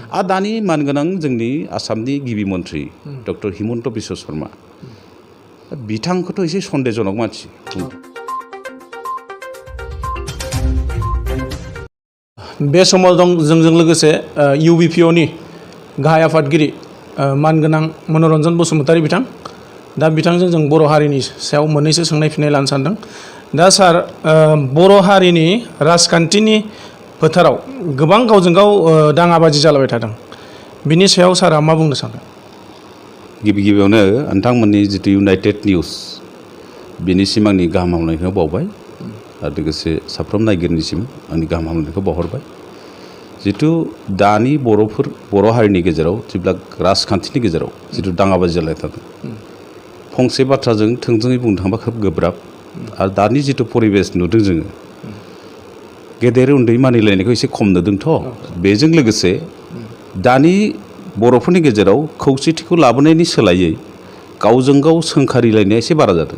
आरो दानि मानगोनां जोंनि आसामनि गिबि मन्थ्रि डक्टर हिमन्त बिश्व शर्मा बिथांखौथ' एसे सन्देहजनक मानसि। बे समाव दं जोंजों लोगोसे UBPOनि गाहाय आफादगिरि मानगोनां मनरन्जन बसुमतारी बिथां। दा बिथांजों जों बर' हारिनि सायाव मोननैसो सोंनाय फिननाय लानो सानदों। दा सार, बर' हारिनि राजखान्थिनि फोथाराव गोबां गावजों गाव दाङाबाजि जालायबाय थादों। बिनि सायाव सारा मा बुंनो सानो? गिबियावनो नोंथांमोननि जितु इउनाइटेड निउस बिनिसिम आंनि गाहाम हामलायनायखौ बावबाय आरो लोगोसे साफ्रोम नायगिरिनिसिम आंनि गाहाम हामलायनायखौ बावहरबाय। जितु दानि बर' हारिनि गेजेराव जेब्ला राजखान्थिनि गेजेराव जितु दाङाबाजि जालायबाय थादों, फंसे बाथ्राजों थोंजोङै बुंनो थाङोबा खोब गोब्राब। आरो दानि जितु परिबेस नुदों जोङो, गेदेर उन्दै मानिलायनायखौ एसे खम नुदोंथ'। बेजों लोगोसे दानि बर'फोरनि गेजेराव खौसेथिखौ लाबोनायनि सोलायै गावजों गाव सोंखारिलायनाया एसे बारा जादों।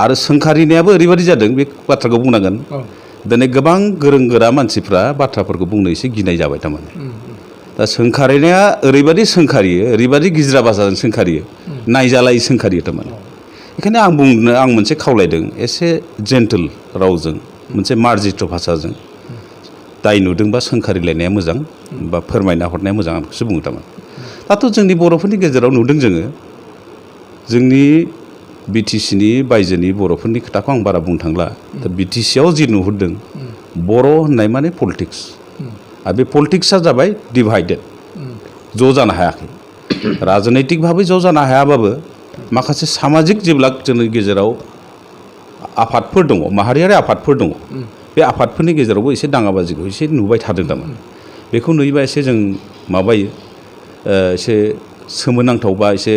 आरो सोंखारिनायाबो ओरैबायदि जादों, बे बाथ्राखौ बुंनांगोन, दिनै गोबां गोरों गोरा मानसिफ्रा बाथ्राफोरखौ बुंनो एसे गिनाय जाबाय थारमाने। दा सोंखारिनाया ओरैबायदि सोंखारियो, ओरैबायदि गिज्रा भाषाजों सोंखारियो, नायजालायै सोंखारियो थारमाने। बेखायनो आं मोनसे खावलायदों, एसे जेन्टल रावजों, मोनसे मार्जित भाषाजों दाय नुदोंबा सोंखारिलायनाया मोजां बा फोरमायना हरनाया मोजां, आं बेखौसो बुङो थारमाने। दाथ' जोंनि बर'फोरनि गेजेराव नुदों जोङो, जोंनि BTCनि बायजोनि बर'फोरनि खोथाखौ आं बारा बुंनो थांला। दा BTCआव जि नुहुरदों, बर' होननाय माने पलिटिक्स, आरो बे पलिटिक्सआ जाबाय डिभाइडेड, ज' जानो हायाखै। राजनैतिक भाबै ज' जानो हायाबाबो माखासे सामाजिक जेब्ला जोंनि गेजेराव आफादफोर दङ, माहारियारि आफादफोर दङ, बे आफादफोरनि गेजेरावबो एसे दाङाबाजिखौ एसे नुबाय थादों थारमाने। बेखौ नुयोबा एसे जों माबायो, एसे सोमोनांथावबा एसे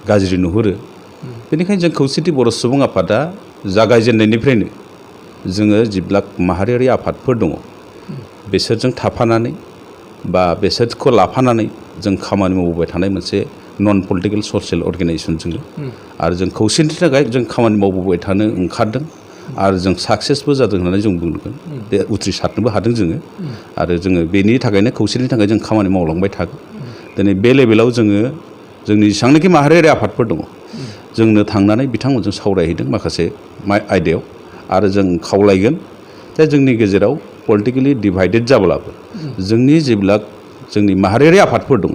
गाज्रि नुहुरो। बेनिखायनो जों खौसेथि बर' सुबुं आफादा जागायजेननायनिफ्रायनो जोङो जेब्ला माहारियारि आफादफोर दङ, बेसोरजों थाफानानै बा बेसोरखौ लाफानानै जों खामानि मावबोबाय थानाय मोनसे नन पलिटिकेल ससियेल अर्गेनाइजेसन जोङो। आरो जों खौसेथिनि थाखाय जों खामानि मावबोबाय थानो ओंखारदों आरो जों साक्सेसबो जादों होननानै जों बुंगोन। बे उथ्रिसारनोबो हादों जोङो। आरो जोङो बेनि थाखायनो खौसेथिनि थाखाय जों खामानि मावलांबाय थागोन। दिनै बे लेभेलाव जोङो जोंनि जेसेबांनाखि माहारियारि आफादफोर दङ, जोंनो थांनानै बिथांमोनजों सावरायहैदों माखासे आयदायाव। आरो जों खावलायगोन जे जोंनि गेजेराव पलिटिकेलि डिभाइडेड जाब्लाबो जोंनि जेब्ला जोंनि माहारियारि आफादफोर दङ,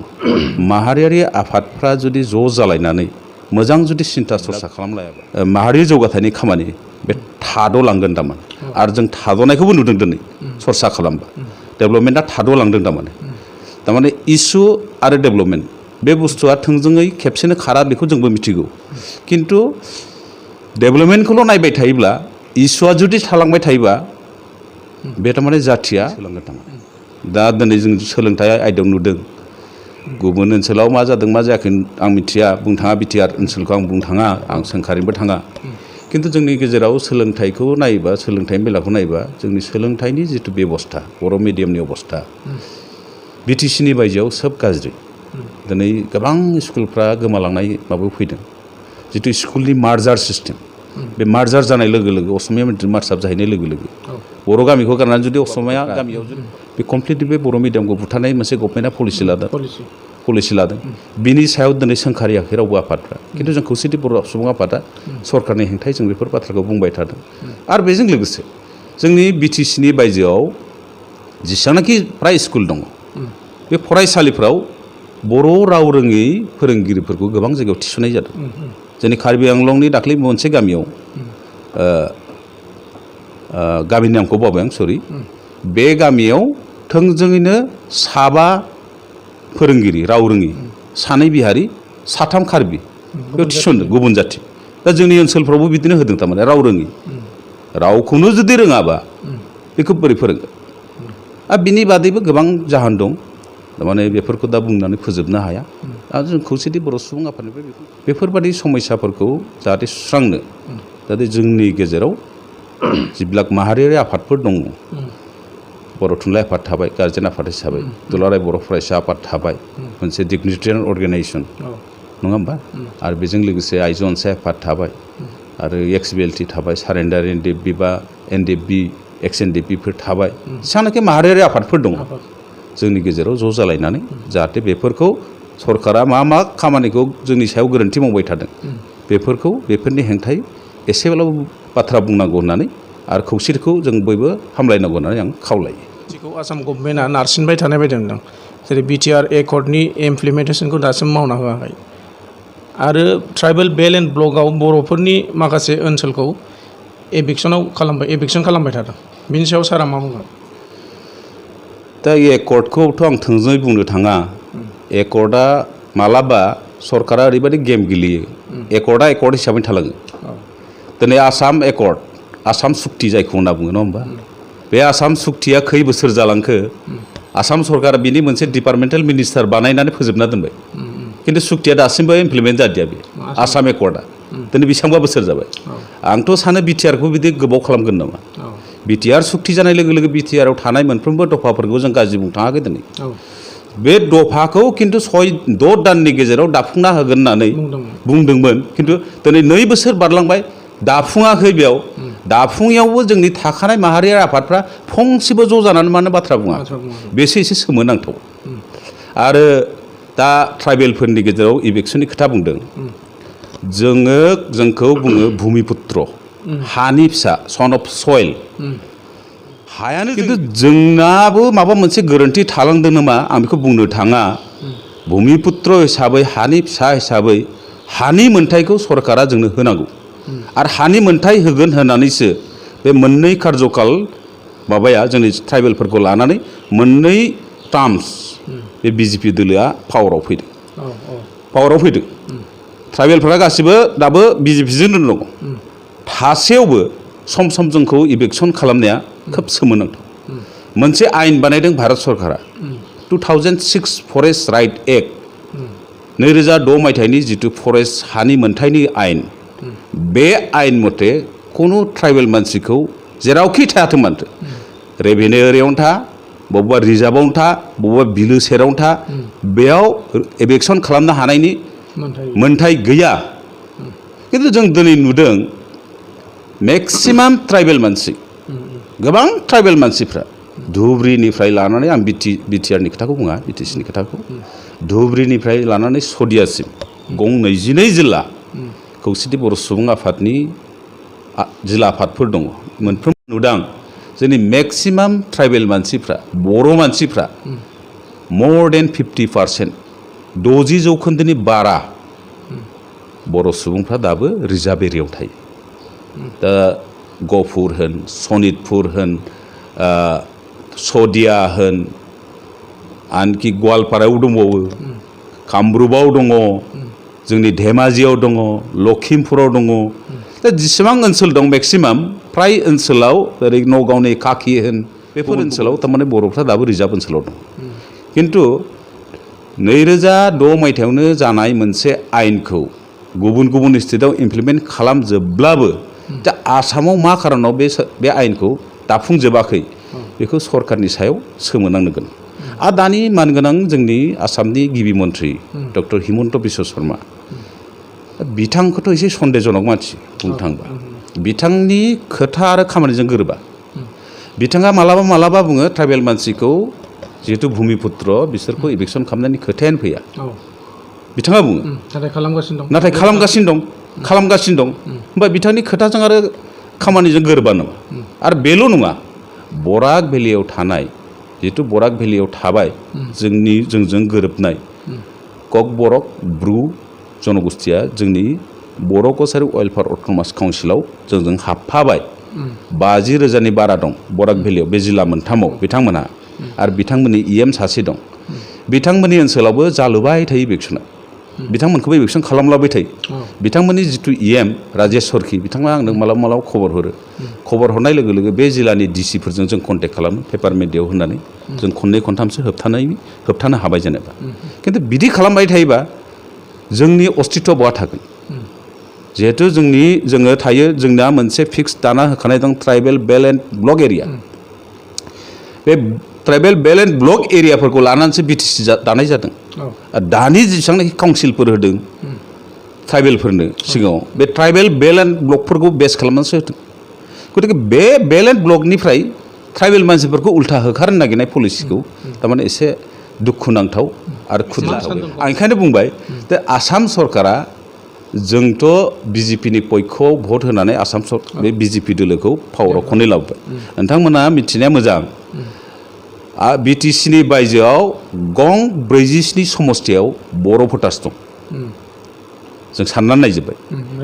माहारियारि आफादफ्रा जुदि ज' जालायनानै मोजां जुदि सिन्था सरसा खालामलायाबा माहारि जौगाथायनि खामानि बे थाद'लांगोन थारमाने। आरो जों थाद'नायखौबो नुदों दिनै सरसा खालामबा। डेभेलपमेन्टआ थाद'लांदों थारमाने इसु आरो डेभेलपमेन्ट बे बुस्थुआ थोंजोङै खेबसेनो खारा, बेखौ जोंबो मिथिगौ। खिन्थु डेभेलपमेन्टखौल' नायबाय थायोब्ला, इसुआ जुदि थालांबाय थायोबा, बे थारमाने जाथिया सोलांगोन थारमाने। दा दिनै जों सोलोंथाइ आयदायाव नुदों, गुबुन ओनसोलाव मा जादों मा जायाखै आं मिथिया, बुंनो थाङा बिटिआर ओनसोलखौ आं बुंनो थाङा, आं सोंखारिनोबो थाङा। खिन्थु जोंनि गेजेराव सोलोंथाइखौ नायोबा, सोलोंथाइनि बेलाखौ नायोबा, जोंनि सोलोंथाइनि जिथु बेबस्था, बर' मिडियामनि अबस्था BTCनि बायजोआव सोब गाज्रि। दिनै गोबां स्कुलफ्रा गोमालांनाय माबायाव फैदों। जितु स्कुलनि मार्जार सिस्टेम, बे मार्जार जानाय लोगो लोगो असमिया मिडियाम मार्चाप जाहैनाय लोगो लोगो बर' गामिखौ गारनानै जुदि असमिया गामियाव बे कमप्लिटलि बे बर' मिडियामखौ बुथारनाय मोनसे गभर्नमेन्टआ पलिसि लादों। बिनि सायाव दिनै सोंखारियाखै रावबो आफादफ्रा। खिन्थु जों खौसेथि बर' सुबुं आफादा सरकारनि हेंथायै जों बेफोर बाथ्राखौ बुंबाय थादों। आरो बेजों लोगोसे जोंनि BTCनि बायजोआव जेसेबांनाखि फ्राय स्कुल दङ, बे फरायसालिफ्राव बर' राव रोङै फोरोंगिरिफोरखौ गोबां जायगायाव थिसननाय जादों। जोंनि कार्बि आंलंनि दाख्लै मोनसे गामियाव, गामिनि नामखौ बावबाय आं, सरि, बे गामियाव थोंजोङैनो 7 फोरोंगिरि राव रोङि, 2 बिहारि, 3 कार्बि बेयाव थिसनदों, गुबुन जाथि। दा जोंनि ओनसोलफ्रावबो बिदिनो होदों थारमाने राव रोङि। रावखौनो जुदि रोङाबा बेखौ बोरै फोरोंगोन? आरो बिनि बादैबो गोबां जाहोन दं, थारमाने बेफोरखौ दा बुंनानै फोजोबनो हाया। आरो जों खौसेथि बर' सुबुं आफादनिफ्राय बेफोरबादि समयसाफोरखौ जाहाथे सुस्रांनो, जाहाथे जोंनि गेजेराव जेब्ला माहारियारि आफादफोर दङ, बर' थुनलाइ आफाद थाबाय, गार्जेन आफाद हिसाबै दुलाराय बर' फरायसा आफाद थाबाय, मोनसे डिगनिटेरियान अर्गेनाइजेसन, नङा होमबा? आरो बेजों लोगोसे आइजो अनसाय आफाद थाबाय, आरो XBLT थाबाय, सारेन्डार NDFB बा NDFB, XNDPफोर थाबाय, जेसेबांनाखि माहारियारि आफादफोर दङ, जोंनि गेजेराव ज' जालायनानै जाहाथे बेफोरखौ सरकारा मा मा खामानिखौ जोंनि सायाव गोरोन्थि मावबाय थादों बेफोरनि हेंथायै एसेब्लाबो बाथ्रा बुंनांगौ होननानै आरो खौसेथिखौ जों बयबो हामलायनांगौ होननानै आं खावलायो। थिखौ आसाम गभर्नमेन्टआ नारसिनबाय थानाय बायदि मोनदों जेरै बिटिआर एकर्डनि इमप्लिमेन्टेसनखौ दासिम मावना होआखै आरो ट्राइबेल बेल एन्ड ब्लकआव बर'फोरनि माखासे ओनसोलखौ एभिक्सन खालामबाय थादों बिनि सायाव सारा मा बुंगोन? दा एकर्डखौथ' आं थोंजोङै बुंनो थाङा एकर्डआ मालाबा सरकारा ओरैबायदि गेम गेलेयो एकर्डआ एकर्ड हिसाबै थालाङो। दिनै आसाम एकर्ड आसाम सुक्ति जायखौ होनना बुङो नङा होमबा बे आसाम सुक्तिया खै बोसोर जालांखो आसाम सरकारा बिनि मोनसे डिपार्टमेन्टेल मिनिस्टार बानायनानै फोजोबना दोनबाय खिन्थु सुक्तिया दासिमबो इमप्लिमेन्ट जादिया बे आसाम एकर्डआ दिनै बेसेबांबा बोसोर जाबाय। आंथ' सानो बिटिआरखौ बिदि गोबाव खालामगोन नामा बिटिआर सुक्ति जानाय लोगो लोगो बिटिआरआव थानाय मोनफ्रोमबो दफाफोरखौ जों गाज्रि बुंनो थाङाखै दिनै बे दफाखौ खिन्थु 6-6 दाननि गेजेराव दाफुंना होगोन होननानै बुंदोंमोन खिन्थु दिनै 2 बोसोर बारलांबाय दाफुङाखै बेयाव दाफुङियावबो जोंनि थाखानाय माहारियारि आफादफ्रा फंसेबो ज' जानानै मानो बाथ्रा बुङा बेसो एसे सोमोनांथाव। आरो दा ट्राइबेलफोरनि गेजेराव इभिक्सननि खोथा बुंदों जोंखौ बुङो भुमिपुत्र हानि फिसा सन अफ सयल हायानो खिन्थु जोंनाबो माबा मोनसे गोरोन्थि थालांदों नामा आं बेखौ बुंनो थाङा भुमिपुत्र हिसाबै हानि फिसा हिसाबै हानि मोन्थायखौ सरकारा जोंनो होनांगौ आरो हानि मोन्थाय होगोन होननानैसो बे मोननै कार्यकाल माबाया जोंनि ट्राइबेलफोरखौ लानानै मोननै टार्म्स बे बिजेपि दोलोआ पावाराव फैदों ट्राइबेलफोरा गासिबो दाबो बिजेपिजोंनो दङ थासेयावबो सम सम जोंखौ इभिक्सन खालामनाया खोब सोमोनांथाव। मोनसे आयेन बानायदों भारत सरकारा 2006 फरेस्ट राइट एक्ट 2006 मायथाइनि जिथु फरेस्ट हानि मोन्थायनि आयेन बे आयेन मथे खुनु ट्राइबेल मानसिखौ जेरावखि थायाथों मानो रेभिनिउ एरियावनो था बबेबा रिजार्भआवनो था बबेबा बिलो सेरावनो था बेयाव इभिक्सन खालामनो हानायनि मोन्थाय गैया। खिन्थु जों दिनै नुदों मेक्सिमाम ट्राइबेल मानसि गोबां ट्राइबेल मानसिफ्रा धुब्रिनिफ्राय लानानै आं बिटिआरनि खोथाखौ बुङा बिटिसिनि खोथाखौ धुब्रिनिफ्राय लानानै सदियासिम गं 22 जिल्ला खौसेथि बर' सुबुं आफादनि जिल्ला आफादफोर दङ मोनफ्रोम नुदां जोंनि मेक्सिमाम ट्राइबेल मानसिफ्रा बर' मानसिफ्रा more than 50% 60% बारा बर' सुबुंफ्रा दाबो रिजार्भ एरियायाव थायो। दा गहपुर होन सनितपुर होन सदिया होन आनखि गवालपारायाव दंबावो कामरुपआव दङ जोंनि धेमाजियाव दङ लखिमपुराव दङ दा जेसेबां ओनसोल दं मेक्सिमाम फ्राय ओनसोलाव ओरै नगावनि काखि होन बेफोर ओनसोलाव थारमाने बर'फ्रा दाबो रिजार्भ ओनसोलाव दं। खिन्थु 2006 मायथाइयावनो जानाय मोनसे आयेनखौ गुबुन गुबुन स्टेटआव इमप्लिमेन्ट खालामजोबब्लाबो दा आसामाव मा खारनाव बे आयेनखौ दाफुंजोबाखै बेखौ सरकारनि सायाव सोमोनांनो गोनां। आरो दानि मानगोनां जोंनि आसामनि गिबि मन्थ्रि डक्टर हिमन्त बिश्व शर्मा बिथांखौथ' एसे सन्देहजनक मानसि बुंनो थाङोबा बिथांनि खोथा आरो खामानिजों गोरोबा बिथाङा मालाबा बुङो ट्राइबेल मानसिखौ जिहेतु भुमिपुत्र बिसोरखौ इभिक्सन खालामनायनि खोथायानो फैया बिथाङा बुङो नाथाय खालामगासिनो दं होमबा बिथांनि खोथाजों आरो खामानिजों गोरोबा नामा? आरो बेल' नङा बराक भेलियाव थानाय जिहेतु बराक भेलियाव थाबाय जोंजों गोरोबनाय ककबरक ब्रु जनगोष्ठिया जोंनि बर' कसारि वेलफेयार अट'नमास काउन्सिलाव जोंजों हाबफाबाय 50,000 बारा दं बराक भेलियाव बे जिल्ला मोनथामाव बिथांमोनहा आरो बिथांमोननि इएम सासे दं बिथांमोननि ओनसोलावबो जालुबाय थायो इभिक्सना बिथांमोनखौबो इभिक्सन खालामलाबाय थायो बिथांमोननि जिथु इएम राजेश सरखि बिथांमोना आंनो मालाबा खबर हरनाय लोगो लोगो बे जिल्लानि डिसिफोरजों जों कन्टेक्ट खालामो पेपार मिडियायाव होननानै जों खननै खनथामसो होबथानो हाबाय जेनेबा खिन्थु बिदि खालामबाय थायोबा जोंनि अस्तित्वआ बहा थागोन जिहेतु जोङो थायो जोंना मोनसे फिक्स दाना होखानाय दं ट्राइबेल बेल एन्ड ब्लक एरिया बे ट्राइबेल बेल एन्ड ब्लक एरियाफोरखौ लानानैसो बिटिसि दानाय जादों दानि जेसेबांनाखि काउन्सिलफोर होदों ट्राइबेलफोरनो सिगाङाव बे ट्राइबेल बेल एन्ड ब्लकफोरखौ बेस खालामनानैसो होदों गतिके बे बेल एन्ड ब्लकनिफ्राय ट्राइबेल मानसिफोरखौ उल्था होखारनो नागिरनाय पलिसिखौ थारमाने एसे दुखुनांथाव आरो खुद्राथाव आं ओंखायनो बुंबाय जे आसाम सरकारा जोंथ' बिजेपिनि पक्षआव भट होनानै आसाम बे बिजेपि दोलोखौ पावाराव खननै लाबोबाय नोंथांमोना मिथिनाया मोजां बिटिसिनि बायजोआव गं 47 समस्थियाव बर' भटार्स दं जों साननानै नायजोब्बाय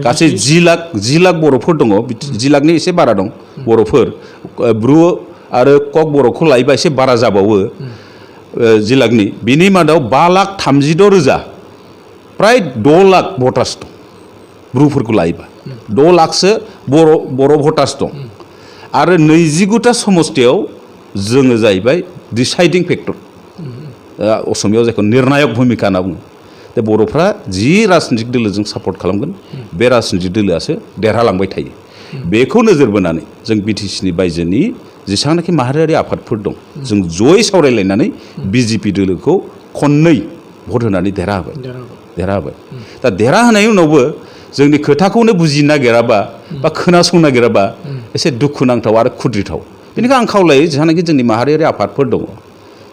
गासै 10 लाख बर'फोर दङ 10 लाखनि एसे बारा दं बर'फोर ब्रु आरो कक बर'खौ लायोबा एसे बारा जाबावो 10 लाखनि बिनि मादाव 5,36,000 प्राय 6 लाख भटार्स दं ब्रुफोरखौ लायोबा 6 लाखसो बर' भटार्स दं आरो 29टा समस्थियाव जोङो जाहैबाय डिसाइडिं फेक्टर असमियाव जायखौ निर्णायक भूमिका होनना बुङो दा बर'फ्रा जि राजनितिक दोलोजों सापर्ट खालामगोन बे राजनितिक दोलोआसो देरहालांबाय थायो बेखौ नोजोर बोनानै जों बिटिसिनि बायजोनि जेसेबांनाखि माहारियारि आफादफोर दं जों जयै सावरायलायनानै बिजेपि दोलोखौ खननै भट होनानै देरहाहोबाय दा देरहाहोनायनि उनावबो जोंनि खोथाखौनो बुजिनो नागिराबा बा खोनासंनो नागिराबा एसे दुखुनांथाव आरो खुद्रिथाव बेनिखायनो आं खावलायो जेसेबांनाखि जोंनि माहारियारि आफादफोर दङ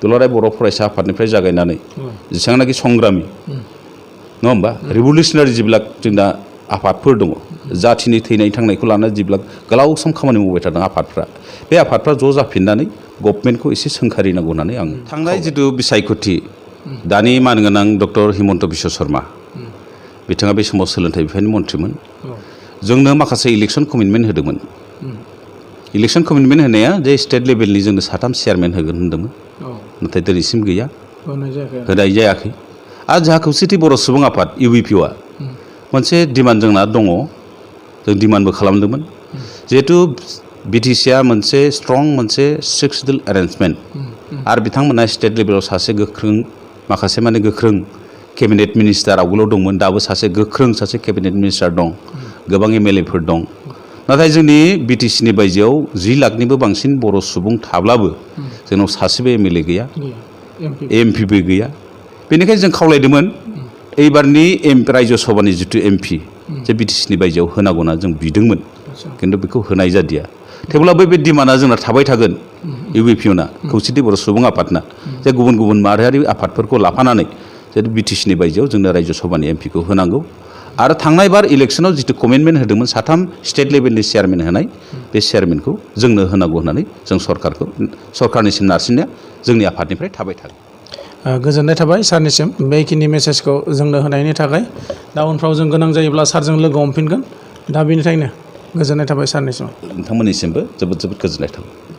दुलाराय बर' फरायसा आफादनिफ्राय जागायनानै जेसेबांनाखि संग्रामि नङा होमबा रिभलिउसनारि जिबिलाक जोंना आफादफोर दङ जाथिनि थैनाय थांनायखौ लानानै जिबिलाक गोलाव सम खामानि मावबाय थादों आफादफ्रा बे आफादफ्रा ज' जाफिननानै गभर्नमेन्टखौ एसे सोंखारिनांगौ होननानै आं थांनाय जिथु बिसायख'थि दानि मानगोनां डक्टर हिमन्त बिश्व शर्मा बिथाङा बे समाव सोलोंथाइ बिफाननि मन्थ्रिमोन जोंनो माखासे इलेक्सन कमिटमेन्ट होदोंमोन इलेक्सन कमिटमेन्ट होनाया जे स्टेट लेभेलनि जोंनो 3 चेयारमेन होगोन होन्दोंमोन नाथाय दिनैसिम गैया होनाय जायाखै आरो जोंहा खौसेथि बर' सुबुं आफाद इउबिपिअआ मोनसे डिमान्ड जोंना दङ जों डिमान्डबो खालामदोंमोन जिहेतु बिटिसिआ मोनसे स्ट्रं मोनसे सिक्सडल एरेन्जमेन्ट आरो बिथांमोना स्टेट लेभेलाव सासे गोख्रों माखासे माने गोख्रों केबिनेट मिनिस्टार आवगोलाव दंमोन दाबो सासे गोख्रों सासे केबिनेट मिनिस्टार दं गोबां एमएलएफोर दं नाथाय जोंनि बिटिसिनि बायजोआव 10 लाखनिबो बांसिन बर' सुबुं थाब्लाबो जोंनाव सासेबो एमएलए गैया एमपिबो गैया बेनिखायनो जों खावलायदोंमोन एबारनि रायजो सभानि जिथु एमपि जे बिटिसिनि बायजोआव होनांगौ होनना जों बिदोंमोन खिन्थु बेखौ होनाय जादिया थेवब्लाबो बे डिमान्डआ जोंना थाबाय थागोन इउबिपिअना खौसेथि बर' सुबुं आफादना जे गुबुन गुबुन माहारियारि आफादफोरखौ लाफानानै जे बिटिसिनि बायजोआव जोंनो रायजो सभानि एमपिखौ होनांगौ आरो थांनाय बार इलेक्सनाव जिथु कमिटमेन्ट होदोंमोन 3 स्टेट लेभेलनि चेयारमेन होनाय बे चेयारमेनखौ जोंनो होनांगौ होननानै जों सरकारनिसिम नारसिननाया जोंनि आफादनिफ्राय थाबाय थागोन गोजोननाय थाबाय सारनिसिम बेखिनि मेसेजखौ जोंनो होनायनि थाखाय दा उनफ्राव जों गोनां जायोब्ला सारजों लोगो हमफिनगोन दा बेनिखायनो गोजोननाय थाबाय सारनिसिम नोंथांमोननिसिमबो जोबोद जोबोद गोजोननाय थाबाय